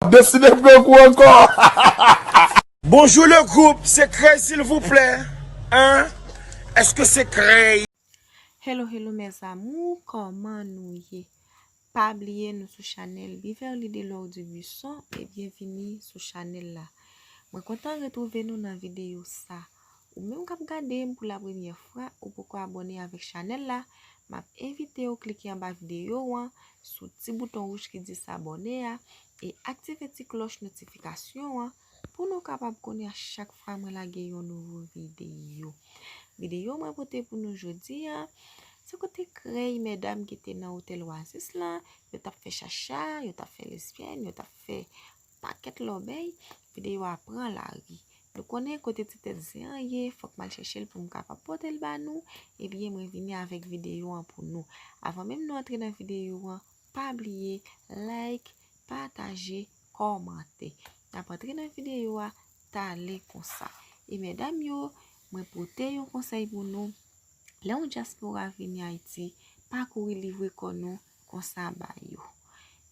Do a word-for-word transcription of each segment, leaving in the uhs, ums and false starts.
Deside pran kou ankò. Bonjour le groupe, se krèy silvouplè? Hein? Èske se krèy? Hello, hello mes amours, kòman nou ye? Pa bliye nou sou chanèl Beverly Delord Dubuisson e byenvini sou chanèl la. Mwen kontan retwouve nou nan videyo sa. Ou menm k ap gade m pou la premyè fwa, ou poko abòne avèk chanèl la, m ap envite w klike anba videyo an, sou ti bouton wouj ki di s'abonner a, e aktive ti klòch notifikasyon an pou nou kapab konnen a chak fwa mwen lage yon nouvo videyo. Videyo mwen pote pou nou jodi a, se kote krèy medam ki te nan otèl Oasis lan, yo t ap fè chacha, yo t ap fè lesbyèn, yo t ap fè pakèt lòbèy, videyo a pran lari. Nou konnen kote ti tèt zen an ye, fòk m al chèche l pou m kapab pote l ba nou. Ebyen, mwen vini avèk videyo an pou nou. Avan menm nou antre nan videyo an, pa bliye like, pataje, kòmante. N ap antre nan videyo a talè konsa. E medam yo, mwen pote yon konsèy pou nou. Lè yon dyaspora vini Ayiti, pa kouri livre kò nou konsa ba yo.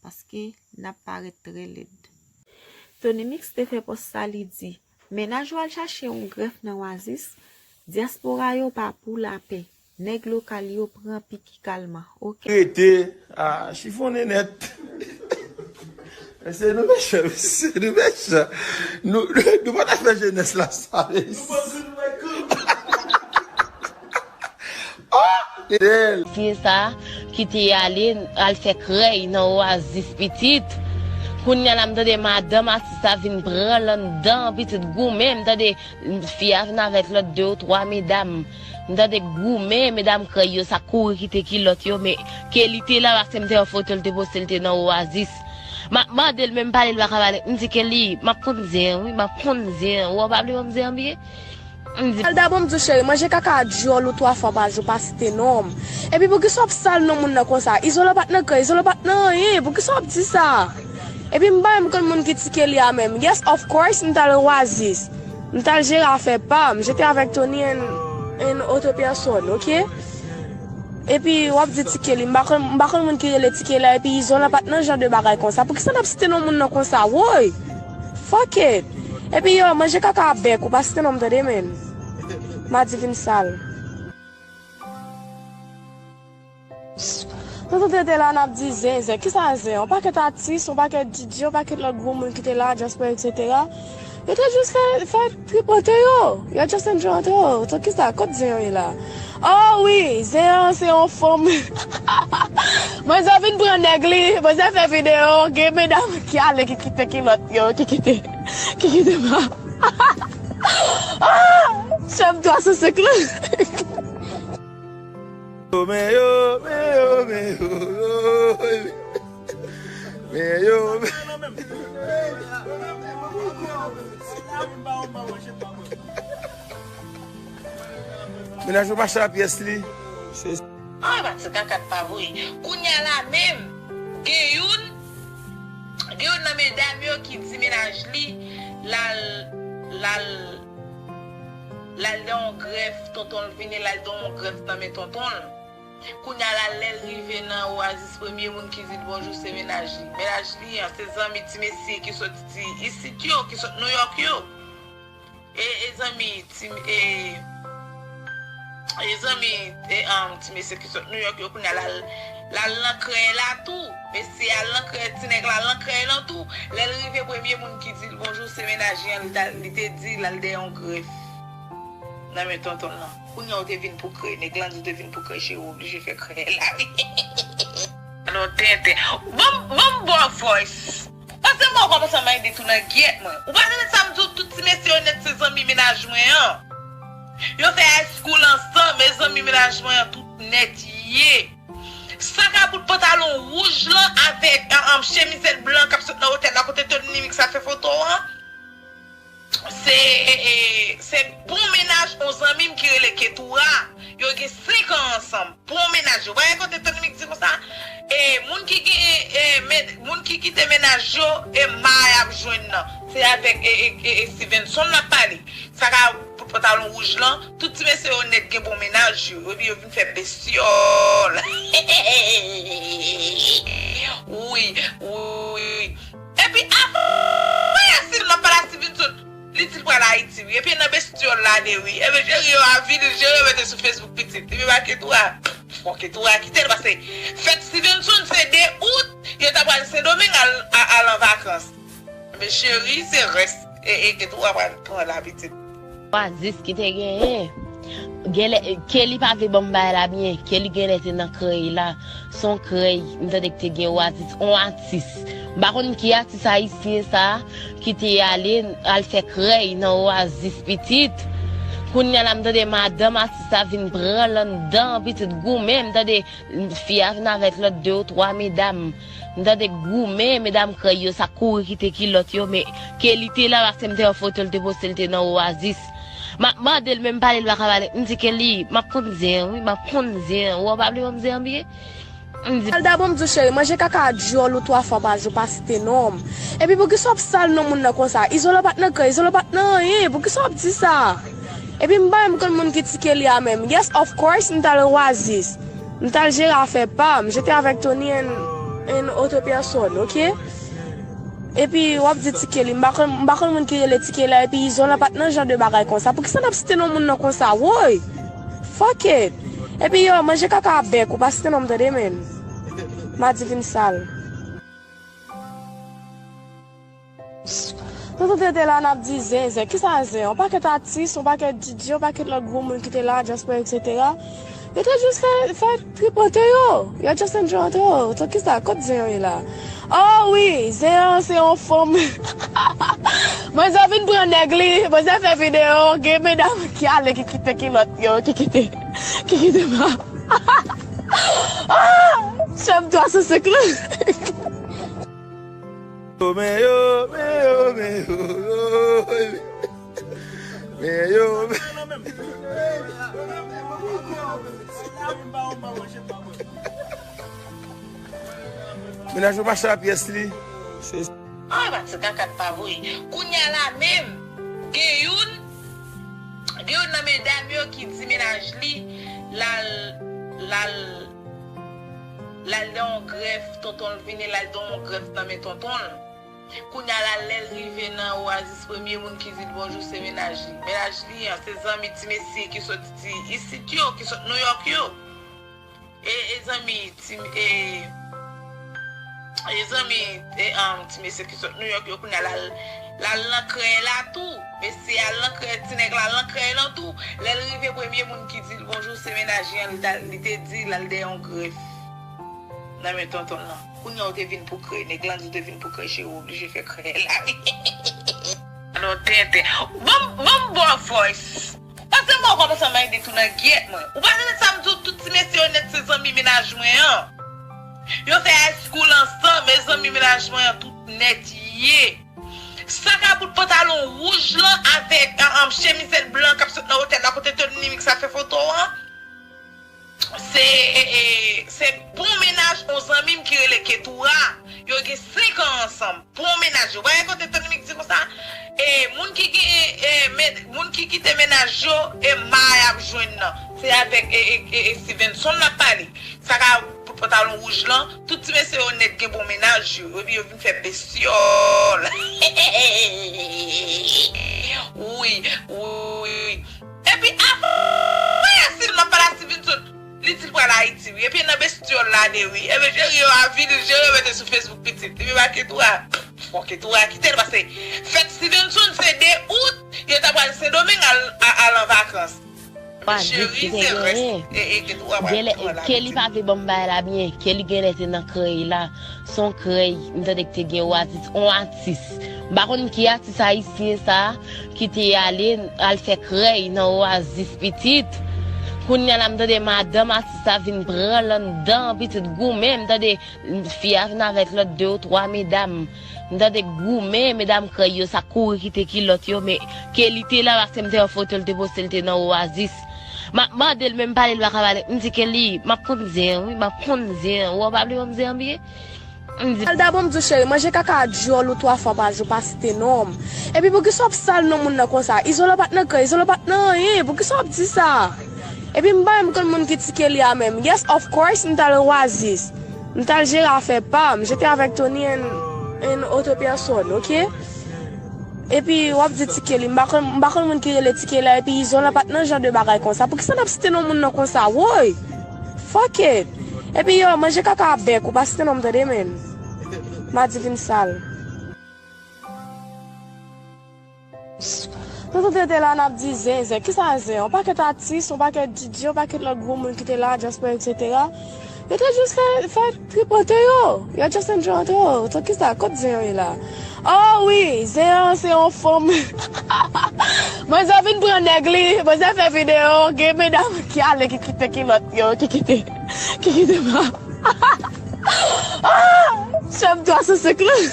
Paske n ap parèt trè lèd. Tony Mix te fè pòs sa, li di, mennaj ou al chache yon grèf nan Oasis, dyaspora yo pa pou lapè. Nèg lokal yo pran piki kalman, oke? Rete, a, chifonnen nèt. Mesye, nou mechan, mesye, nou mechan. Nou, nou pa ta fè jenès la sa, mesye. Oh, Fidèl. Fye sa ki te ale, al fè krèy nan Oasis pitit. Kounye a la, m tande madanm atis la vin pran l anndan, pitit goumen, m tande fi a vin avèk lòt de ou twa medam. M tande goumen, medam krèy yo sa kouri kite kilòt yo, men Kelly te la, paske m te wè foto l te poste, l te nan Oasis. M ap mande l, men m pale, l pa ka pale. M di, Kelly, m ap konn zen an, wi, m ap konn zen an. Ou pa vle ban m zen an byen? M di, al dabò, m di w, cheri, manje kaka dyòl ou twa fwa pa jou, pa site non m. Epi poukisa w ap sal non moun nan konsa? Izolan pa t nan krèy, Izolan pa t nan anyen. Poukisa w ap di sa? Epi m pa menm konn moun ki ti Kelly a menm. Yes, of course, m t al Oasis. M t al jere afè pa m. J'étais avec Tony and, and autre personne, oke? Epi w ap di ti Kelly, m pa konn, m pa konn moun ki rele ti Kelly la, epi Izolan pa t nan jan de bagay konsa. Poukisa n ap site non moun nan konsa? Woy! Fuck it! Epi yo, manje kaka bèk ou, pa site non m tande, men. Madi vin sal. Nou tout te la, n ap di zen, zen. Kisa zen? Yon pakèt atis, yon pakèt DJ, yon pakèt lòt gwo moun ki te la, dyaspora, et cetera. Yo te jis fè, fè tripote yo. Yo just enjoy antre yo. So kisa? Kot zen an ye la? Oh wi, zen an se yon fanm. Manzè vin pran nèg li, manzè fè videyo, gen medam ki ale, ki kite kilòt yo, ki kite, ki kite ma. Ah! Chanm twa san senk lan. Men yo, men yo, men yo, men yo. Men yo, men Mennaj mwen mache a pyès li. Se Ah, pati kakat pa vre. Kounye a la menm, gen youn, gen youn nan medam yo ki di mennaj li, l al, l al, l al nan yon grèf, tonton l vini, l al nan yon grèf nan men tonton l. Kounye a la, lè l rive nan Oasis, premye moun ki di l bonjou se mennaj li. Mennaj li an, se zanmi ti mesye ki soti isit yo, ki sot Nouyòk yo. E, e zanmi, ti, e, e zanmi, e, um, ti mesye ki sot Nouyòk yo, kounye a l al, l al nan krèy la tou. Mesye al nan krèy, ti nèg la al nan krèy lan tou. Lè l rive, premye moun ki di l bonjou, se mennaj li an, li ta, li te di l al dèyè yon grèf nan men tonton l lan. Kounye a ou te vin pou krèy, nèg lan di w te vin pou krèy, cheri, ou oblije fè krèy la, wi. Non, tenten. Ban m, ban m bon voice. Pase mwen kòmanse mayde tou nan gyèt mwen. Ou pa tande sa m di w, tout ti mesye yo nèt se zanmi mennaj mwen an. Yo fè high school ansanm, e zanmi mennaj mwen an tout nèt ye. Sa ka bout pantalon wouj lan avèk, an, an, chemizèt blan k ap sot nan otèl la kote Tony Mix ap fè foto an. Se, e, e, se bon mennaj yon zanmi m ki rele Ketura. Yo gen senk an ansanm. Bon mennaj yo. Ou pa wè kote Tony Mix di konsa? E, moun ki gen, e, men, moun ki kite mennaj yo, e may ap jwenn nan. Se avèk, e, e, e, e Stevenson l ap pale. Sa ka bout pantalon wouj lan, tout ti mesye yo nèt gen bon mennaj yo. Epi yo vin fè bestyòl. Wi, wi. Epi apre Stevenson ap pale a Stevenson, li di l pral Ayiti wi. Epi nan bestyòl la de wi. Ebyen cheri yo avili l, cheri yo mete sou Facebook pitit. Epi ba Ketura. Bon, Ketura kite l paske fèt Stevenson se de out, yo ta pral Sendomeng al, a- al an vakans. Men cheri, se rès e, e Ketura pral pran la pitit. Oasis ki te genyen. Genlè, Kelly pa vle ban m bagay la byen. Kelly genlè te nan krèy la. Se yon krèy, m tande ki te gen Oasis, yon atis. M pa konn ki atis ayisyen sa ki te ale, al fè krèy nan Oasis pitit. Kounye a la, m tande madanm atis la vin pran l anndan, pitit goumen, m tande fi a vin avèk lòt de ou twa medam. M tande goumen, medam krèy yo sa kouri kite kilòt yo, men Kelly te la, paske m te wè foto l te poste, l te nan Oasis. M ap mande l, men m pale, l pa ka pale. M di Kelly, m ap konn zen an, wi, m ap konn zen an. Ou pa vle ban m zen an byen? M di. Alda, bon, m di w, cheri, manje kaka dyòl ou twa fwa pa jou, pa site non m. Epi poukisa w ap sal non moun nan konsa? Izolan pa t nan krèy, Izolan pa t nan anyen. Poukisa w ap di sa? Epi m pa menm konn moun ki ti Kelly a menm. Yes, of course, m t al Oasis. M t al jere afè pa m. J'étais avec Tony and, and autre personne, ok? Epi w ap di ti Kelly, m pa konn, m pa konn moun ki rele ti Kelly a, epi Izolan pa t nan jan de bagay konsa. Poukisa n ap site non moun nan konsa? Woy! Fuck it! Epi yo, manje kaka bèk ou, pa site non m tande, men. Madi vin sal. Nou tout te la, n ap di zen, zen. Kisa zen? Yon pakèt atis, yon pakèt DJ, yon pakèt lòt gwo moun ki te la, Jasper, et cetera. Yo te jis fè, fè trip antre yo. Yo just enjoy antre yo. So kisa? Kot zen yo ye la? Oh wi, zen an se yon fanm. Manzè vin pran nèg li, manzè fè videyo, gen medam ki ale ki kite kilòt yo, ki kite, ki kite pa. Ah! Chanm twa san senk lan. Men yo, men yo, men yo, men yo, men yo, men yo. Mennaj mwen mache a pyès li. Se Ay, pati kaka pa vre. Kounye a la menm, gen youn, gen youn nan medam yo ki di mennaj li, l al, l al, l al nan yon grèf, tonton l vini, l al nan yon grèf nan men tonton l. Kounye a la, lè l rive nan Oasis, premye moun ki di l bonjou se mennaj li. Mennaj li an, se zanmi ti mesye ki soti isit yo, ki sot Nouyòk yo. E, e zanmi ti, e, e zanmi, e, um, ti mesye ki sot Nouyòk yo kounye a l al, l al nan krèy la tou. Mesye al nan krèy, ti nèg la al nan krèy lan tou. Lè l rive, premye moun ki di l bonjou se mennaj li an, li ta, li te di l al dèyè yon grèf nan men tonton l lan. Kounye a ou te vin pou krèy, nèg lan di ou te vin pou krèy, cheri, ou oblije fè krèy la wi. Non, tenten. Ban m, ban m bò voice. Pase mwen kòmanse anmède tou nan gyèt mwen. Ou pa tande sa m di w, tout ti mesye yo nèt se zanmi mennaj mwen an. Yo fè high school ansanm, e zanmi mennaj mwen an tout nèt ye. Sa ka bout pantalon wouj lan avèk, an, an, chemizèt blan k ap sot nan otèl la kote Tony Mix ap fè foto an. Se, e, e, se bon mennaj yon zanmi m ki rele Ketura. Yo gen senk an ansanm. Bon mennaj yo. Wè kote Tony Mix di konsa, e, moun ki gen, e, men, moun ki kite mennaj yo, e may ap jwenn nan. Se avèk, e, e, e, e Stevenson l ap pale. Sa ka bout pantalon wouj lan, tout ti mesye yo nèt gen bon mennaj yo. Epi yo vin fè bestyòl. Wi, wi. Epi apre Steven, m ap pale a Stevenson, li di l pral Ayiti wi. Epi nan bestyòl la de wi. Ebyen cheri yo avili l, cheri yo mete sou Facebook pitit. Epi ba Ketura. Bon, Ketura kite l paske fèt Stevenson se de out, yo ta pral Sendomeng al, a- al an vakans. Oasis ki te genyen. Genlè, Kelly pa vle ban m bagay la byen. Kelly genlè te nan krèy la. Se yon krèy, m tande ki te gen Oasis, yon atis. M pa konn ki atis ayisyen sa ki te ale, al fè krèy nan Oasis pitit. Kounye a la, m tande madanm atis la vin pran l anndan, pitit goumen, m tande fi a vin avèk lòt de ou twa medam. M tande goumen, medam krèy yo sa kouri kite kilòt yo, men Kelly te la, paske m te wè foto l te poste, l te nan Oasis. M ap mande l, men m pale, l pa ka pale. M di Kelly, m ap konn zen an, wi, m ap konn zen an. Ou pa vle ban m zen an byen? M di. Alda, bon, m di w, cheri, manje kaka dyòl ou twa fwa pa jou, pa site non m. Epi poukisa w ap sal non moun nan konsa? Izolan pa t nan krèy, Izolan pa t nan anyen. Poukisa w ap di sa? Epi m pa menm konn moun ki ti Kelly a menm. Yes, of course, m t al Oasis. M t al jere afè pa m. J'étais avec Tony and, An oto pèsòn, oke? Epi w ap di Tike li, m pa konn, m pa konn moun ki rele Tike la, epi Izolan pa t nan jan de bagay konsa. Poukisa n ap site non moun nan konsa? Woy! Fuck it! Epi yo, manje kaka a bèk, ou pa site non m tande, menn. Madi vin sal. Tout moun te la, n ap di zen, zen. Kisa zen? Yon pakèt atis, yon pakèt DJ, yon pakèt lòt gwo moun ki te la, dyaspora, etsetera. Yo te jis fè, fè tripote yo. Yo just enjoy antre yo. So, kisa? Kot zen yo ye la? Oh wi, zen an se yon fanm. Manzè vin pran nèg li, manzè fè videyo, gen medam ki ale, ki kite kilòt yo, ki kite, ki kite pa. Ah! Chanm twa san senk lan.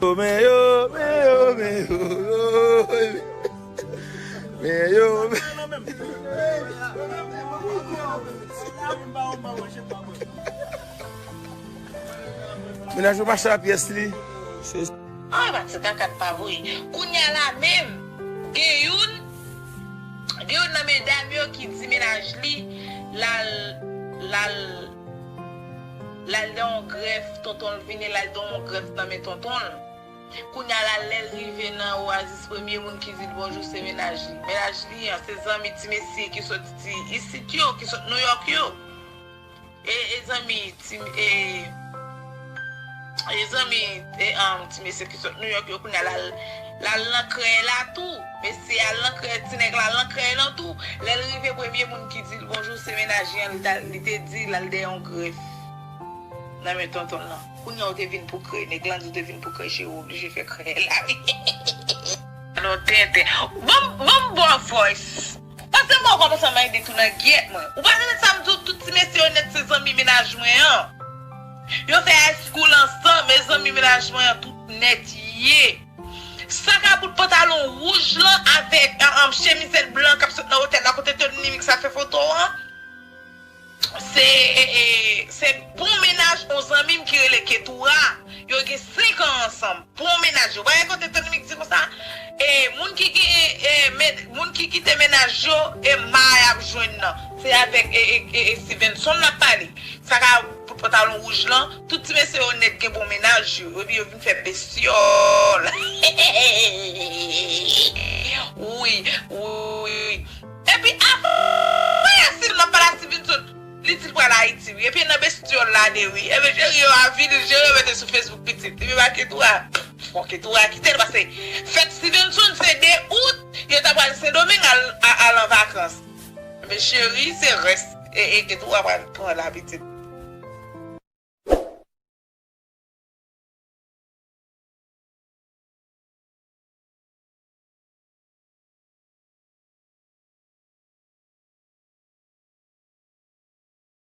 Men yo, men yo, men yo, men yo. Mennaj mwen pa chè a pyès li. Se Ah, pati kaka pa vre. Kounye a la menm, gen youn, gen youn nan medam yo ki di mennaj li, l al, l al, l al nan yon grèf, tonton l vini, l al nan yon grèf nan men tonton l. Kounye a la, lè l rive nan Oasis, premye moun ki di l bonjou se mennaj li. Mennaj li an, se zanmi ti mesye ki soti isit yo, ki sot Nouyòk yo. E, e zanmi, ti, e, e zanmi, e, um, ti mesye ki sot Nouyòk yo kounye a l al, l al nan krèy la tou. Mesye al nan krèy, ti nèg la al nan krèy lan tou. Lè l rive, premye moun ki di l bonjou se mennaj li an, li ta, li te di l al dèyè yon grèf nan men tonton l lan. Kounye a ou te vin pou krèy, nèg lan di w te vin pou krèy, cheri, ou oblije fè krèy la wi. Non, tenten. Ban m, ban m bon voice. Pase mwen kòmanse mande tou nan gyèt mwen. Ou pa tande sa m di w, tout ti mesye yo nèt se zanmi mennaj mwen an. Yo fè high school ansanm, e zanmi mennaj mwen an tout nèt ye. Sa ka bout pantalon wouj lan avèk, an, an, chemizèt blan k ap sot nan otèl la kote Tony Mix ap fè foto an. Se, e, e, se bon mennaj yon zanmi m ki rele Ketura. Yo gen senk an ansanm. Bon mennaj yo. Bagay kote Tony Mix di konsa, e, moun ki gen, e, men, moun ki kite mennaj yo, e may ap jwenn nan. Se avèk, e, e, e, e Stevenson l ap pale. Sa ka bout pantalon wouj lan, tout ti mesye yo nèt gen bon mennaj yo. Epi yo vin fè bestyòl. Wi, wi, wi. Epi apre a, si l ap pale a Stevenson, li di l pral Ayiti wi. Epi nan bestyòl la de wi. Epi cheri yo avili l, cheri yo mete sou Facebook pitit. Epi ba Ketura. Bon, Ketura kite l pase fèt Stevenson se de out, yo ta pral Sendomeng al, a, al an vakans. Men cheri, se rès. E, e Ketura pral pran la pitit.